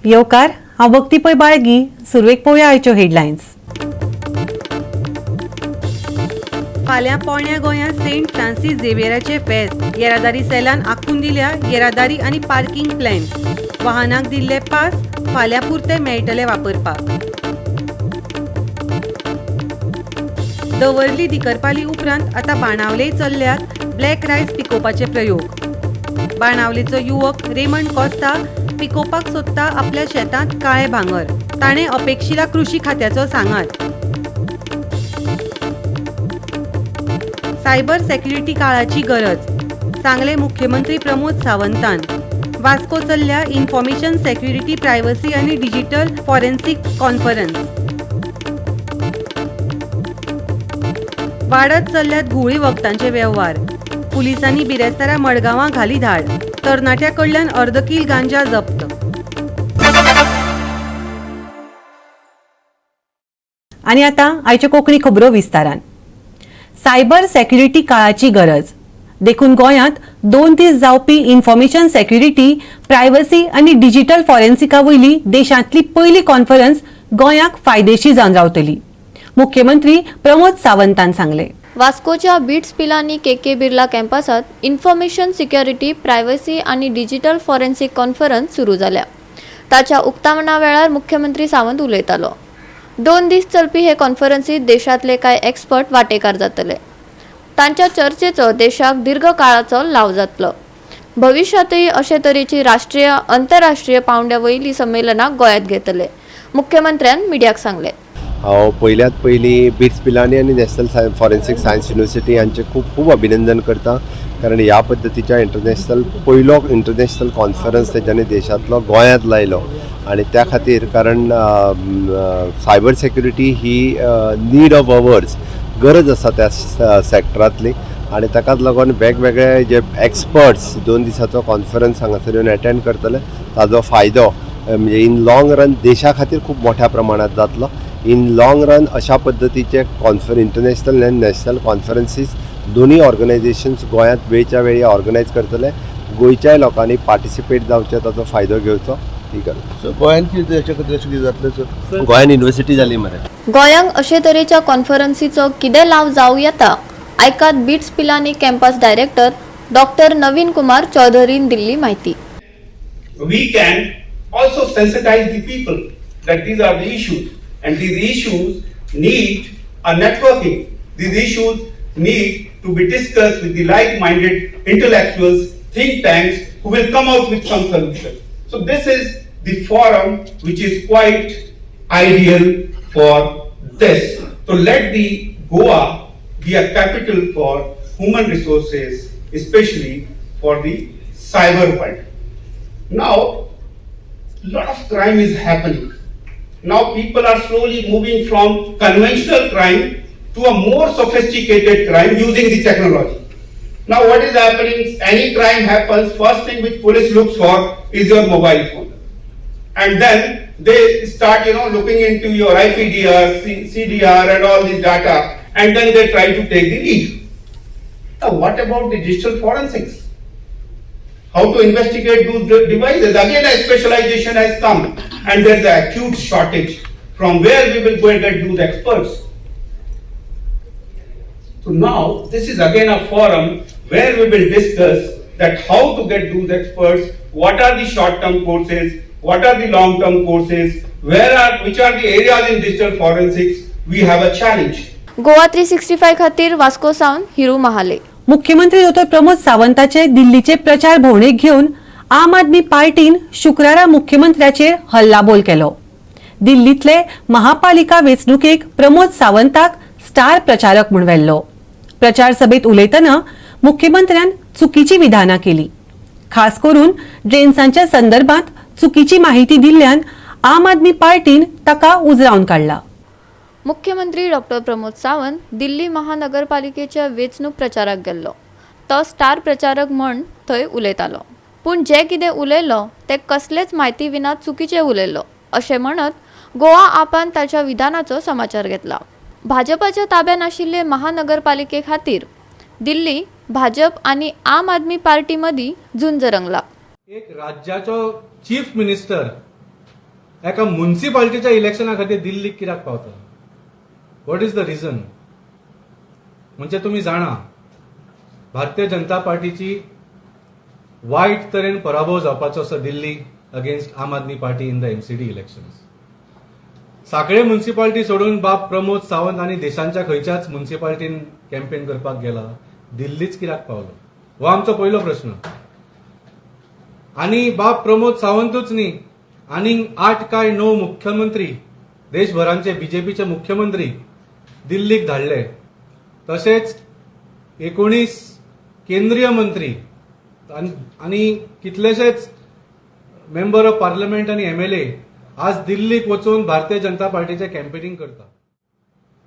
येवकार, हांव भक्ती पै बाळगी. सुरवेक पळोवया आयच्यो हेडलायन्स. फाल्यां पोरण्या गोंयांत सेंट फ्रांसीस झेवियराचे फेस्त. येरादारी सेलान आंखून दिल्या येरादारी आनी पार्किंग प्लॅन. वाहनांक दिल्ले पास फाल्यां पुरते मेळटले वापरपाक. दवर्ली दिकरपाली उपरांत आतां बाणावलेय चल्ल्यात ब्लॅक रायस पिकोवपाचे प्रयोग. बाणावलेचो युवक रेमंड कोस्ता पिकोवपाक सोदता आपल्या शेतांत काळें भांगर. ताणें अपेक्षिला कृशी खात्याचो सांगात. सायबर सेक्युरिटी काळाची गरज, सांगले मुख्यमंत्री प्रमोद सावंतान. वास्को चल्ल्या इन्फॉर्मेशन सेक्युरिटी, प्रायव्हसी आनी डिजिटल फॉरेन्सिक कॉन्फरन्स. वाडत चल्ल्यात घुंवळी वखदांचे वेव्हार. पुलिसांनी बिरेस्तारा मडगांवां घाली धाड. तरणाट्या कडल्यान अर्द कील गांजा जप्त. आनी आतां आयच्यो कोंकणी खबरो विस्तारान. सायबर सेक्युरिटी काळाची गरज, देखून गोंयांत 2 दीस जावपी इन्फॉर्मेशन सेक्युरिटी, प्रायव्हसी आनी डिजिटल फॉरेन्सिका वयली देशांतली पयली कॉन्फरन्स गोंयाक फायदेशीर जावन रावतली, मुख्यमंत्री प्रमोद सावंतान सांगले. वास्कोच्या BITS Pilani K K Birla कॅम्पसात इन्फॉर्मेशन सिक्युरिटी, प्रायव्हसी आनी डिजिटल फॉरेन्सिक कॉन्फरन्स सुरू जाल्या. ताच्या उक्तावणा वेळार मुख्यमंत्री सावंत उलयतालो. 2 दीस चलपी हे कॉन्फरन्सीत देशांतले कांय एक्सपर्ट वांटेकार जातले. तांच्या चर्चेचो देशाक दीर्घ काळाचो लाव जातलो. भविश्यांतय अशे तरेची राष्ट्रीय, अंतरराष्ट्रीय पावंड्या वयली संमेलनां गोंयांत घेतले, मुख्यमंत्र्यान मिडियाक सांगलें. हांव पयल्यात पयलीं बिट्स पिलानी आनी नॅशनल फॉरेन्सिक सायन्स युनिवर्सिटी हांचें खूब खूब अभिनंदन करता, कारण ह्या पद्दतीच्या इंटरनॅशनल पयलो इंटरनॅशनल कॉन्फरन्स तेंच्यांनी देशांतलो गोंयांत लायलो. आनी त्या खातीर, कारण cyber security he need of ours, गरज आसा त्या सॅक्टरांतली. आनी ताकाच लागून वेगवेगळे जे एक्सपर्ट्स 2 दिसाचो कॉन्फरन्स हांगासर येवन एटेंड करतले, ताजो फायदो म्हणजे इन लाँग रन देशा खातीर खूब मोठ्या प्रमाणांत जातलो. इन लाँग रन अशा पद्दतीचे इंटरनॅशनल आनी नॅशनल कॉन्फरन्सीस दोनूय ऑर्गनायझेशन्स गोंयांत वेळच्या वेळी ऑर्गनायज करतले. गोंयच्याय लोकांनी पार्टिसिपेट जावचें, ताचो फायदो घेवचो ही गरज. गोंयांत कितें हेच्या खातीर अशें कितें जातलें सर? गोंयान युनिवर्सिटी जाली मरे. गोंयांक अशे तरेच्या कॉन्फरन्सीचो कितें लाव जावं येता, आयकात BITS Pilani campus director doctor Naveen Kumar चौधरीन दिल्ली म्हायती. We can also sensitize the people that these are the issues, and these issues need a networking. These issues need to be discussed with the like-minded intellectuals, think tanks who will come out with some solution. So this is the forum which is quite ideal for this. So let the Goa be a capital for human resources, especially for the cyber world. Now, lot of crime is happening. Now people are slowly moving from conventional crime to a more sophisticated crime using the technology. Now what is happening, any crime happens, first thing which police looks for is your mobile phone. And then they start, looking into your IPDR, CDR and all this data, and then they try to take the lead. Now what about the digital forensics? How to investigate those devices? Again, a specialization has come, and there's an acute shortage. From where we will go and get those experts? So now, this is again a forum where we will discuss that how to get those experts, what are the short-term courses, what are the long-term courses, which are the areas in digital forensics, we have a challenge. Goa 365 खातीर वास्को सावन हिरू महाले. मुख्यमंत्री दोतोर प्रमोद सावंताचे दिल्लीचे प्रचार भोंवडेक घेवन आम आदमी पार्टीन शुक्रारा मुख्यमंत्र्याचेर हल्लाबोल केलो. दिल्लीतले महापालिका वेंचणुकेक प्रमोद सावंताक स्टार प्रचारक म्हूण व्हेल्लो. प्रचार सभेत उलयतना मुख्यमंत्र्यान चुकीची विधानां केली. खास करून ड्रेन्सांच्या संदर्भात चुकीची माहिती दिल्ल्यान आम आदमी पार्टीन ताका उजरावन काडला. मुख्यमंत्री डॉक्टर प्रमोद सावंत दिल्ली महानगरपालिकेच्या वेंचणूक प्रचाराक गेल्लो. तो स्टार प्रचारक म्हण थंय उलयतालो, पूण जें कितें उलयलो तें कसलेच म्हायती विना चुकीचें उलयलो अशें म्हणत गोवा आपान ताच्या विधानाचो समाचार घेतला. भाजपाच्या ताब्यात आशिल्ले महानगरपालिके खातीर दिल्ली भाजप आनी आम आदमी पार्टी मदीं झुंज रंगला. एक राज्याचो चीफ मिनिस्टर एका मुन्सिपाल्टीच्या इलेक्शना खातीर दिल्लीक कित्याक पावता? What is the reason? म्हणजे तुमी जाणा, भारतीय जनता पार्टीची वायट तरेन पराभव जावपाचो आसा दिल्ली against Aam Aadmi Party in the MCD elections. Sanquelim municipality सोडून बाब प्रमोद सावंत आनी देशांच्या खंयच्याच मुन्सिपाल्टीन कॅम्पेन करपाक गेला? दिल्लीच कित्याक पावलो? हो आमचो पयलो प्रश्न. आनी बाब प्रमोद सावंतूच न्ही, आनीक आठ काय णव मुख्यमंत्री, देशभरांचे बीजेपीचे मुख्यमंत्री दिल्लीक धाडले. तशेंच 19 केंद्रीय मंत्री आनी कितलेशेच मेंबर ऑफ पार्लमेंट आनी एमएलए आज दिल्लीक वचून भारतीय जनता पार्टीचे कॅम्पेनिंग करता.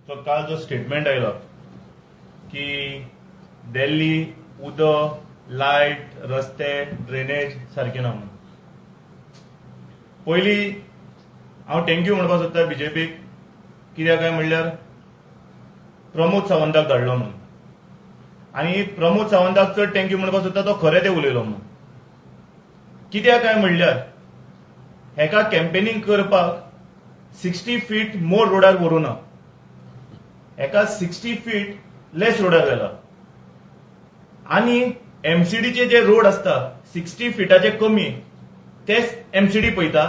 तो काल जो स्टेटमेंट आयलो की दिल्ली उदक, लायट, रस्ते, ड्रेनेज सारके ना म्हणून, पयली हांव thank you म्हणपाक सोदता बीजेपीक. कित्याक काय म्हणल्यार प्रमोद सावंताक धाडलो म्हणून. आनी प्रमोद सावंताक चड thank you म्हणपाक सोदता, तो खरें तें उलयलो म्हणून. कित्याक काय म्हणल्यार हेका कॅम्पेनिंग करपाक 60 फीट मोर रोडार व्हरूं ना, एका 60 फीट लेस रोडार व्हेला. आनी एमसीडीचे जे रोड आसता 60 फिटाचे कमी ते एमसीडी पळयता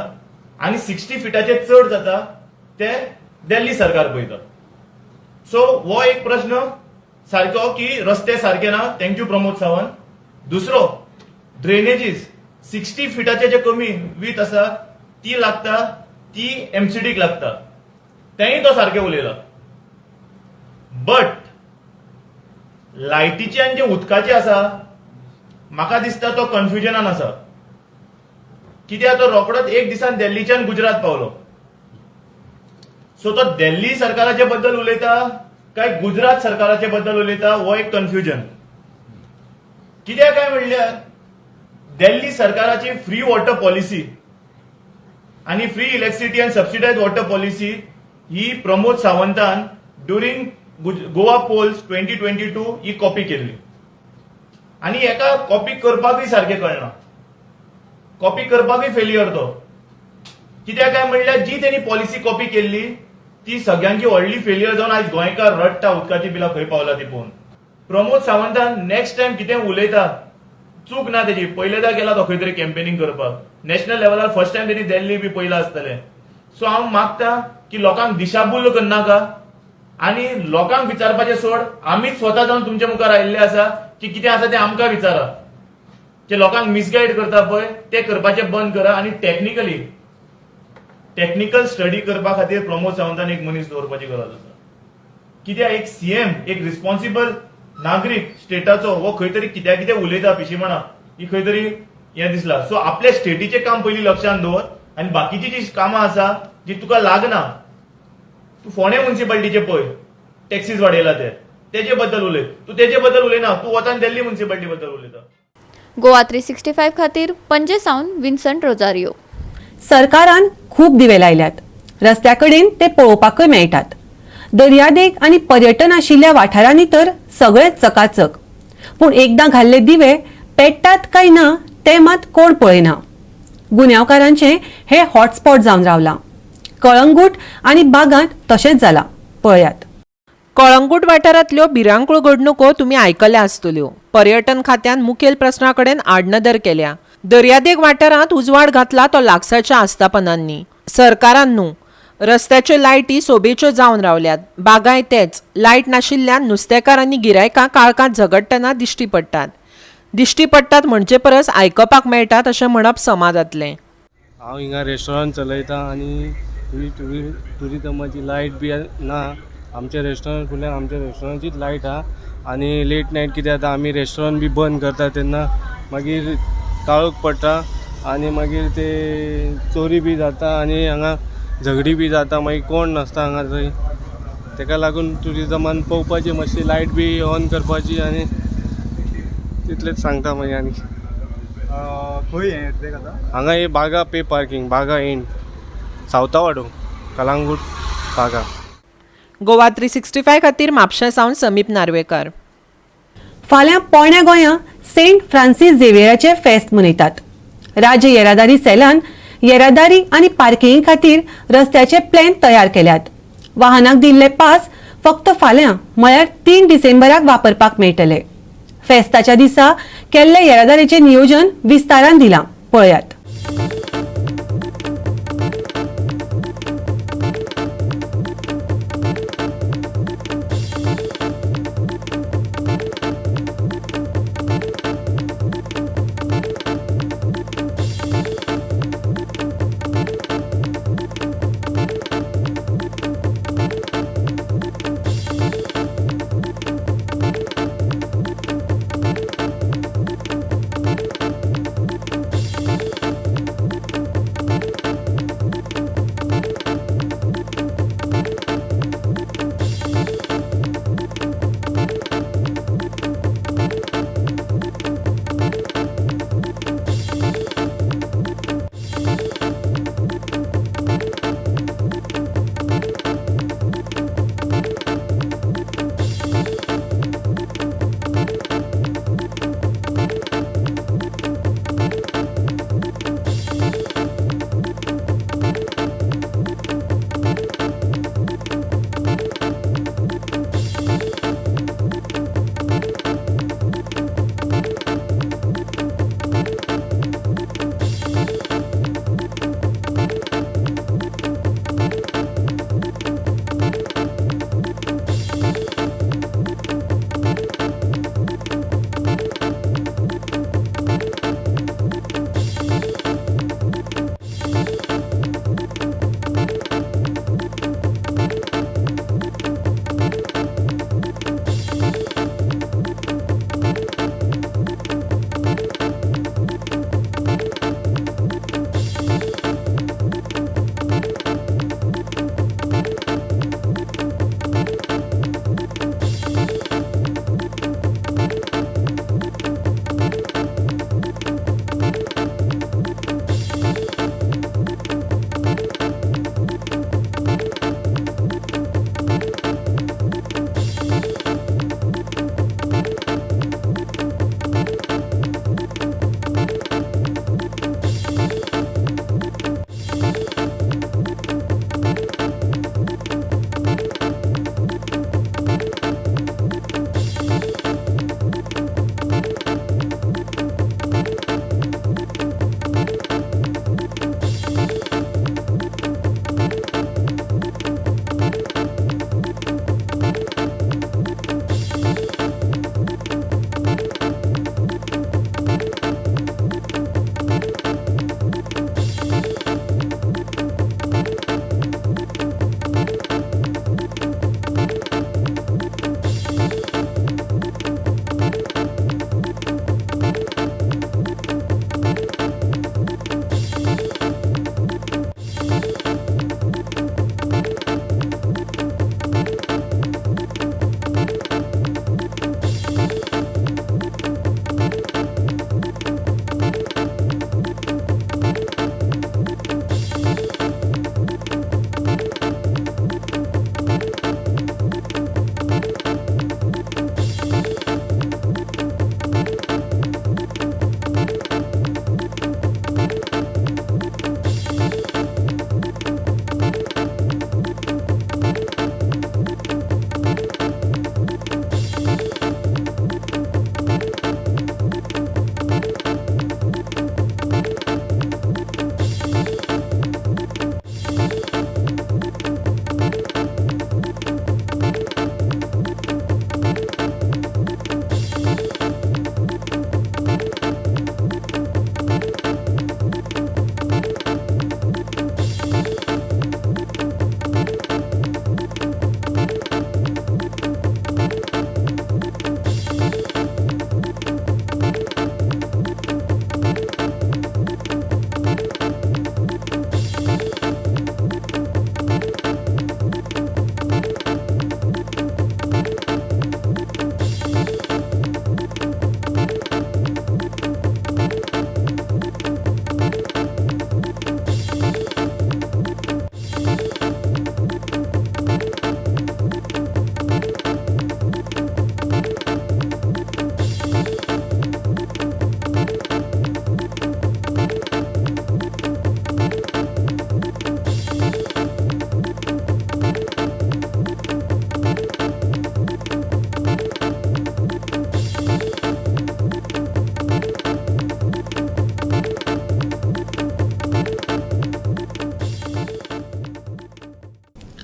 आनी 60 फिटाचे चड जाता ते दिल्ली सरकार पळयता. सो हो एक प्रश्न सारको की रस्ते सारके ना. Thank you Pramod Sawant. दुसरो, ड्रेनेजीस 60 फिटाचे जे कमी वीत आसा ती लागता, ती एमसीडीक लागता. तेंय तो सारकें उलयला. बट लायटीचे आनी जे उदकाचे आसा, म्हाका दिसता तो कन्फ्युजनान आसा. कित्याक तो रोखडोच एक दिसान दिल्लीच्यान गुजरात पावलो. सो तो दिल्ली सरकाराचे बद्दल उलयता काय गुजरात सरकाराचे बद्दल उलयता, हो एक कन्फ्युजन. कित्याक काय म्हणल्यार दिल्ली सरकाराची फ्री वॉटर पॉलिसी आणि फ्री इलेक्ट्रिसिटी आनी सबसिडायज वॉटर पॉलिसी ही प्रमोद सावंतान during Goa polls 2022 ही कॉपी केल्ली. आनी हेका कॉपी करपाकूय सारकें कळना, कॉपी करपाकूय फेलियर तो. कित्याक काय म्हणल्यार जी तेणी पॉलिसी कॉपी केल्ली ती सगळ्यांची व्हडली फेलियर जावन आयज गोंयकार रडटा उदकाची बिलां खंय पावला ती पळोवन. प्रमोद सावंतान नेक्स्ट टायम कितें उलयता, चूक ना तेजी. पयलेदा गेला तो खंय तरी कॅम्पेनिंग करपाक नॅशनल लेवलार. फर्स्ट टायम तेणी दिल्ली बी पयला आसतलें. सो हांव मागता की लोकांक दिशाभूल करनाका आनी लोकांक विचारपाचें सोड, आमीच स्वता जावन तुमचे मुखार आयिल्ले आसा की कितें आसा तें आमकां विचारा. जे लोकांक मिसगायड करता पळय ते करपाचें बंद करा. आनी टेक्निकल स्टडी करपा खातीर प्रमोद सावंतान एक मनीस दवरपाची गरज आसा. कित्याक एक सीएम, एक रिस्पॉन्सिबल नागरीक स्टेटाचो, हो खंय तरी कित्या कितें उलयता पिशीपणा ही खंय तरी हें दिसला. सो आपल्या स्टेटीचें काम पयलीं लक्षांत दवर आनी बाकीची जी कामां आसा जी तुका लागना, तूं फोंडें मुन्सिपाल्टीचे पळय टॅक्सीज वाडयला ते, तेजे बद्दल उलय. तूं तेजे बद्दल उलयना, तूं वता आनी दिल्ली मुन्सिपाल्टी बद्दल उलयता. गोवा 365 खातीर पणजे सावन विन्संट रोजारियो. सरकारान खूब दिवे लायल्यात. रस्त्या कडेन ते पळोवपाकय मेळटात. दर्यादेग आनी पर्यटन आशिल्ल्या वाठारांनी तर सगळेच चकाचक. पूण एकदां घाल्ले दिवे पेट्टात काय ना ते मात कोण पळयना. गुन्यांवकारांचे हे हॉटस्पॉट जावन रावलां. कळंगूट आनी बागांत तशेंच जालां. पळयात. कळंगूट वाठारांतल्यो भिरांकूळ घडणुको तुमी आयकल्या आसतल्यो. पर्यटन खात्यान मुखेल प्रस्ना कडेन आडनदर केल्या. दर्यादेग वाठारांत उजवाड घातला तो लागसारच्या आस्थापनांनी, सरकारान न्हू. रस्त्याच्यो लायटी सोबेच्यो जावन रावल्यात. बागाय तेच. लायट नाशिल्ल्यान नुस्तेकार आनी गिरायकां काळखांत झगडटना दिश्टी पडटात. दिश्टी पडटात म्हणचे परस आयकपाक मेळटात अशें म्हणप समा जातलें. हांव हिंगा रेस्टॉरंट चलयतां आनी टुरिजमाची लायट बी ना. आमचें रेस्टॉरंट फुडल्यान आमच्या रेस्टॉरंटाचीच लायट आहा आनी लेट नायट कितें जाता, आमी रेस्टॉरंट बी बंद करता तेन्ना मागीर काळोख पडटा आनी मागीर ते चोरी बी जाता आनी हांगा झगडी बी जाता. मागीर कोण नासता हांगा थंय. तेका लागून टुरिजमान पळोवपाची, मातशी लायट बी ऑन करपाची आनी तितलेंच सांगता मागीर आनी खंय हें एक्झॅक्ट आतां? हांगा हे Baga pay parking, Baga end, Sauntavaddo, Calangute, Baga. Goa 365 खातीर म्हापशा सावन समीप नार्वेकार. फाल्यां पोरण्या गोंया सेंट फ्रांसीस झेवियराचे फेस्त मनयतात. राज्य येरादारी सेलान येरादारी आनी पार्किंगे खातीर रस्त्याचे प्लॅन तयार केल्यात. वाहनाक दिल्ले पास फक्त फाल्यां म्हळ्यार 3 डिसेंबराक वापरपाक मेळटले. फेस्ताच्या दिसा केल्ले येरादारीचें नियोजन विस्तारान दिलां, पळयात.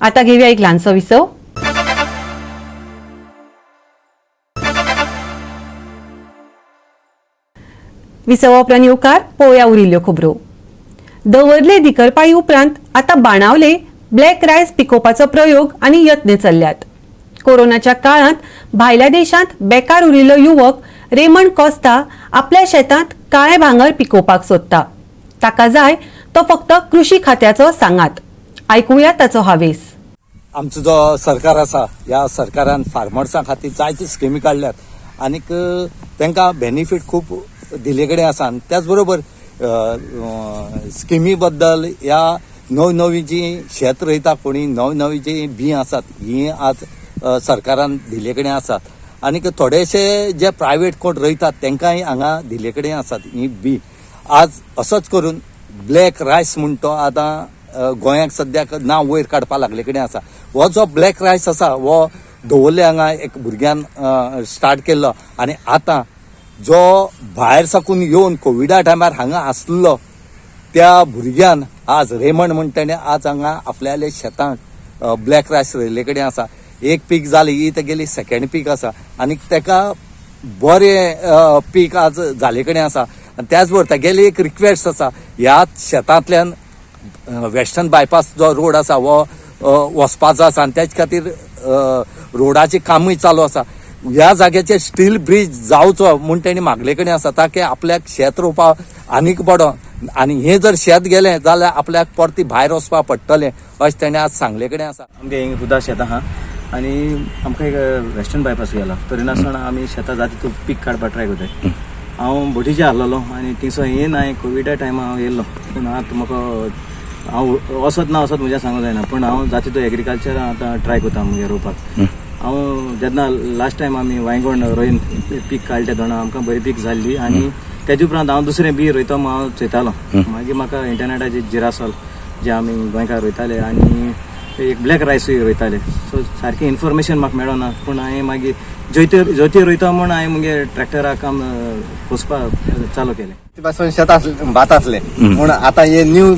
आता घेऊया एक ल्हानसो विसव. विसवा उपरांत येवकार पळोवया उरिल्ल्यो खबरो. दवर्ले दिकरपाळी उपरांत आतां बाणावले ब्लॅक रायस पिकोवपाचो प्रयोग आनी यत्न चल्ल्यात. कोरोनाच्या काळांत भायल्या देशांत बेकार उरिल्लो युवक रेमंड कोस्ता आपल्या शेतांत काळें भांगर पिकोवपाक सोदता. ताका जाय तो फक्त कृषी खात्याचो सांगात. आयकुया ताचो हावेस. आमचो जो सरकार आसा ह्या सरकारान फार्मर्सां खातीर जायत्यो स्किमी काडल्यात आनीक तांकां बेनिफीट खूब दिल्ले कडेन आसा. आनी त्याच बरोबर स्किमी बद्दल ह्या नवी नवी जी शेत रोयता कोणी नवी नवी जी बीं आसात ही आज सरकारान दिल्ले कडेन आसात. आनीक थोडेशे जे प्रायवेट कोण रोयतात तांकांय हांगा दिल्ले कडेन आसात ही बीं. आज असोच करून ब्लॅक रायस म्हण तो आतां गोंयाक सद्याक नांव वयर काडपाक लागले कडेन आसा. हो जो ब्लॅक रायस आसा हो दवरले हांगा एक भुरग्यान स्टार्ट केल्लो आनी आतां जो भायर साकून येवन कोविडा टायमार हांगा आसलो त्या भुरग्यान आज रेमंड म्हण तेणें आज हांगा आपल्याले शेतांक ब्लॅक रायस रोयल्ले कडेन आसा. एक पीक जाली ही तेगेली सेकेंड पीक आसा आनी तेका बरें पीक आज जाले कडेन आसा. आनी त्याच बरोबर तेगेली एक रिक्वेस्ट आसा ह्या शेतांतल्यान वेस्टर्न बायपास जो रोड आसा हो वचपाचो आसा आनी तेच खातीर रोडाचें कामूय चालू आसा. ह्या जाग्याचेर स्टील ब्रीज जावचो म्हूण तेणी मागले कडेन आसा ताकी आपल्याक शेत रोवपाक आनीक पडो आनी हें जर शेत गेलें जाल्यार आपल्याक परती भायर वचपाक पडटलें अशें तेणें आज सांगले कडेन आसा. आमगे हिंग रुदा शेतां आहा आनी आमकां एक वेस्टर्न बायपास गेला तरी नासतना आमी शेतां जाता तितून पीक काडपाक ट्राय करताय. हांव बोटीचे आहलोलो आनी थिंगसो येयन हांवें कोविडा टायमार हांव येयल्लो पूण आतां म्हाका हांव वचत ना वचत म्हज्या सांगूंक जायना पूण हांव जाता तितून एग्रीकल्चर आतां ट्राय करता मुगे रोवपाक. हांव जेन्ना लास्ट टायम आमी वांयगण रोयन पीक काडलें तेन्ना आमकां बरी पीक जाल्ली आनी तेजे उपरांत हांव दुसरें बी रोयतो म्हूण हांव चोयतालो. मागीर म्हाका इंटरनेटाचेर जिरासोल जे आमी गोंयकार रोयताले आनी एक ब्लॅक रायसूय रोयताले. सो सारकें इन्फॉर्मेशन म्हाका मेळना पूण हांवें मागीर ज्योती रोयता म्हूण हांवें मुगे ट्रॅक्टराक काम पोसपाक चालू केलें. ते पासून शेत आसलें भात आसलें पूण आतां हे न्यू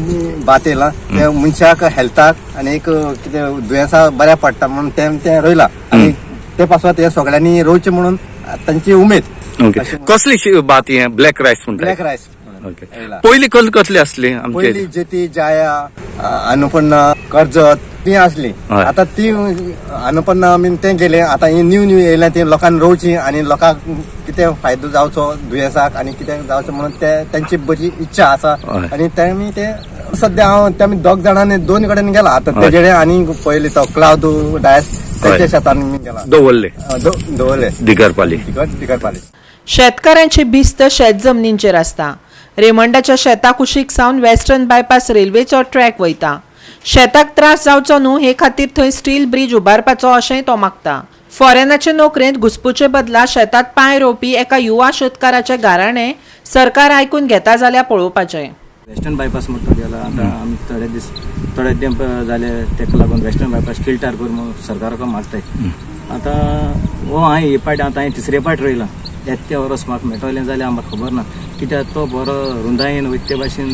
भात येयलां तें मनशाक हेल्थाक आनी एक कितें दुयेंसां बऱ्याक पडटा म्हणून तें तें रोयलां आनी ते पासून हे सगळ्यांनी रोवचें म्हणून तांची उमेद. कसली भात हें ब्लॅक रायस म्हणटा? Black rice. पयलीं कसली आसली? पयलीं जेती, जाया, अन्नपूर्णा, कर्जत ती आसली. आतां ती अन्नपूर्णा बीन तें गेलें. आतां ही न्यू न्यू येयल्या ती लोकांक रोवची आनी लोकांक कितें फायदो जावचो दुयेंसाक आनी कितें जावचें म्हणून ते तांची बरी इच्छा आसा आनी तेमी ते सद्या हांव तेमी दोग जाणांनी दोन कडेन गेला आतां तेजे आनी पयलीं तो क्लावदू डायस तेच्या शेतान गेला. दवरले दवरले दिगरपाली. दिगरपाली. शेतकारांची भिस्त शेत जमनींचेर आसता. रेमंडाच्या शेता कुशीक सावन वेस्टर्न बायपास रेल्वेचो ट्रॅक वयता. शेताक त्रास जावचो न्हू हे खातीर थंय स्टील ब्रीज उबारपाचो अशेंय तो मागता. फॉरेनाचे नोकरेंत घुसपूचे बदला शेतात पांय रोवपी एका युवा शेतकाराचे गाराणें सरकार आयकून घेता जाल्यार पळोवपाचें. वेस्टर्न बायपास म्हणटा गेला आतां आमी थोडे दीस थोडे तेंप जाले तेका लागून वेस्टर्न बायपास स्टील टार कर म्हणून सरकाराक मागताय. आतां हो हांवें हे पाट आतां हांवें तिसरे पाट रोयला येता ते वर्स म्हाका मेळटलें जाल्यार आमकां खबर ना कित्याक तो बरो रुंदायेन वयता ते भाशेन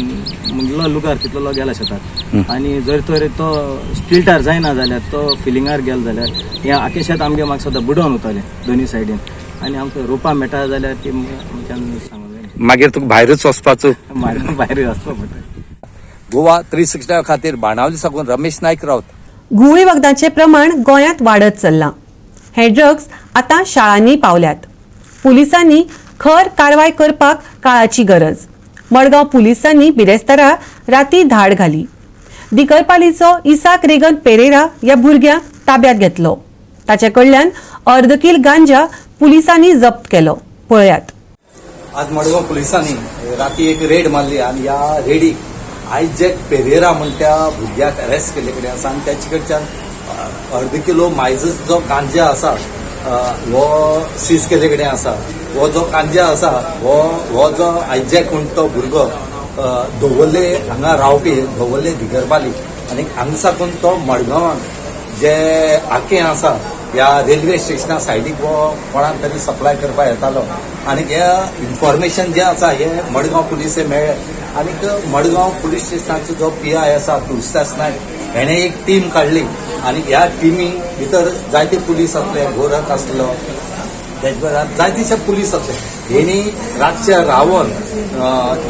मुगलो लुगार तितलो गेला शेतात आनी जर तर तो स्टिल्टार जायना जाल्यार तो फिलिंगार गेलो जाल्यार हें आख्खें शेत आमगें म्हाका सद्दां बुडोवन वतलें दोनी सायडीन आनी आमकां रोपां मेळटा जाल्यार ती आमच्यान सांगूंक जायना. मागीर तुका भायरच वचपाचो? भायर वचपाक पडटा. गोवा 365 खातीर बाणावली साकून रमेश नायक रावत. घुंवळी वखदांचें प्रमाण गोंयांत वाडत चल्लां. हे ड्रग्स आतां शाळांनी पावल्यात. पुलिसांनी खर कारवाय करपाक काळाची गरज. मडगांव पुलिसांनी बिरेस्तारा राती धाड घाली. दिकरपालीचो इसाक रेगन पेरेरा ह्या भुरग्याक ताब्यात घेतलो. ताचे कडल्यान अर्द कील गांजा पुलिसांनी जप्त केलो. पळयात. आज मडगांव पुलिसांनी राती एक रेड मारली आनी ह्या रेडीक आयजॅक पेरेरा म्हण त्या भुरग्याक अरेस्ट केल्ले कडेन आसा आनी त्याचे कडच्यान अर्द किलो मायजस जो गांजा आसा हो सीज केल्ले कडेन आसा. हो जो गांजा आसा हो जो आयजॅक म्हण तो भुरगो दवर्ले हांगा रावपी दवर्ले दिगरपाली आनी हांगा साकून तो मडगांवान जे आकें आसा ह्या रेल्वे स्टेशना सायडीक हो कोणाक तरी सप्लाय करपाक येतालो आनी हे इन्फॉर्मेशन जें आसा हें मडगांव पुलिसे मेळ्ळें आनीक मडगांव पुलीस स्टेशनाचो जो पी I आसा तुळसीदास नायक हेणे एक टीम काडली आनी ह्या टिमी भितर जायते पुलीस आसले, गोरख आसलो, तेज बरोबर जायतेशे पुलीस आसले. हेणी रातचे रावन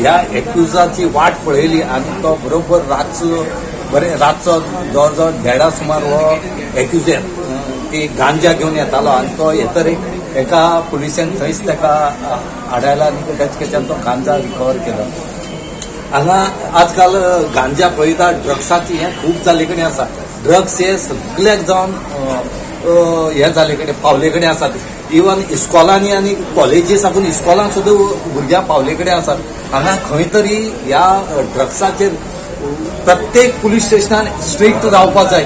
ह्या एक्युजाची वाट पळयली आनी तो बरोबर रातचो बरें रातचो जवळ जवळ 1:30 सुमार हो एक्युज ती गांजा घेवन येतालो आनी तो येतर एका पुलिसेन थंयच ताका आडायला आनी तेच कडच्यान तो गांजा रिकवर केलो. हांगा आजकाल गांजा पळयता ड्रग्साची हें खूब जाल्ले कडेन आसा. ड्रग्स हे सगल्याक जावन हें जाल्ले कडेन पावले कडेन आसात. इवन इस्कॉलांनी आनी कॉलेजी साकून इस्कॉलां सुद्दां भुरग्यांक पावले कडेन आसात. हांगा खंय तरी ह्या ड्रग्साचेर प्रत्येक पुलीस स्टेशनान स्ट्रिक्ट रावपाक जाय.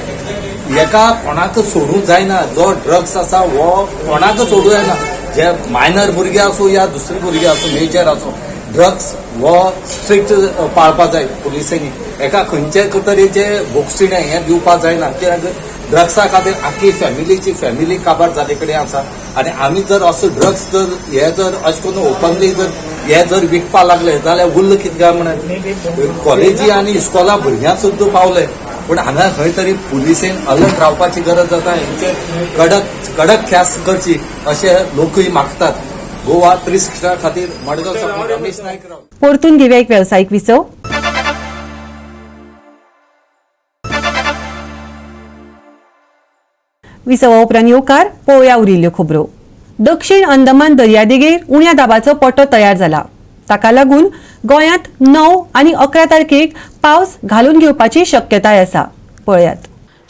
एका कोणाक सोडूंक जायना, जो ड्रग्स आसा हो कोणाक सोडूंक जायना, जे मायनर भुरगे आसूं या दुसरे भुरगे आसूं, मेजर आसूं, ड्रग्स हो स्ट्रिक्ट पाळपाक जाय पुलिसांनी. एका खंयचे तरेचे बोक्सिणें हें दिवपाक जायना, कित्याक ड्रग्सा खातीर आख्खी फॅमिलीची फॅमिली काबार जाल्ले कडेन आसा. आनी आमी जर असो ड्रग्स जर हे जर अशें करून ओपनली जर हे जर विकपाक लागले जाल्यार उरलें कितें काय म्हणून कॉलेजी आनी इस्कॉलां भुरग्यांक सुद्दां पावले. पूण हांगा खंय तरी पुलिसेन अलर्ट रावपाची गरज आसा. हेंचेर कडक कडक ख्यास्त करची अशें लोकूय मागतात. गोवा 360 खातीर मडगांव साकून रमेश नायक राव. परतून घेवया एक वेवसायीक विसव. विसवा उपरांत येवकार पळोवया उरिल्ल्यो खबरो. दक्षिण अंदमान दर्यादेगेर उण्या दाबाचो पट्टो तयार जाला. ताका लागून गोंयांत 9 आनी 11 तारखेक पावस घालून घेवपाची शक्यताय आसा. पळयात.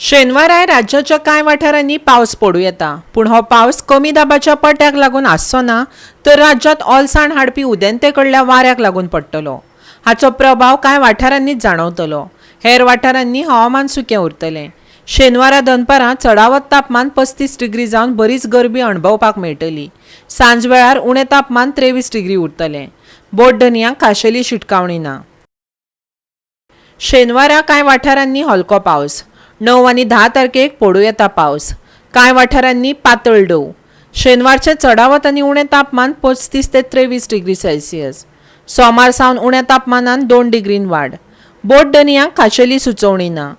शेनवाराय राज्याच्या कांय वाठारांनी पावस पडूं येता, पूण हो पावस कमी दाबाच्या पट्ट्याक लागून आसचो ना, तर राज्यांत ओलसाण हाडपी उदेंते कडल्या वाऱ्याक लागून पडटलो. हाचो प्रभाव कांय वाठारांनीच जाणवतलो. हेर वाठारांनी हवामान सुकें उरतलें. शेनवारा दनपारां चडावत तापमान 35 डिग्री जावन बरीच गरमी अणभवपाक मेळटली. सांजवेळार उणें तापमान 23 डिग्री उरतलें. बोट धनयांक खाशेली शिटकावणी ना. शेनवारा कांय वाठारांनी हलको पावस. 9 आनी 10 तारखेक पडूं येता पावस. कांय वाठारांनी पातळ डोव. शेनवारचें चडावत आनी उणें तापमान 35 ते 23 डिग्री सेल्सियस. सोमार सावन उण्या तापमानान 2 डिग्रीन वाड. बोट धनयांक खाशेली सुचोवणी ना.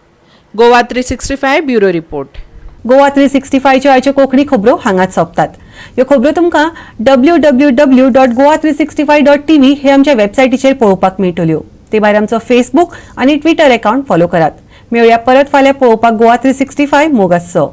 Goa 365 bureau report. गोवा 365च्यो आयच्यो कोंकणी खबरो हांगाच सोंपतात. ह्यो खबरो तुमकां www.goa365.tv हे आमच्या वेबसायटीचेर पळोवपाक मेळटल्यो. ते भायर आमचो फेसबूक आनी ट्विटर अकाउंट फॉलो करात. मेळुया परत फाल्यां पळोवपाक गोवा 365. मोग आसचो.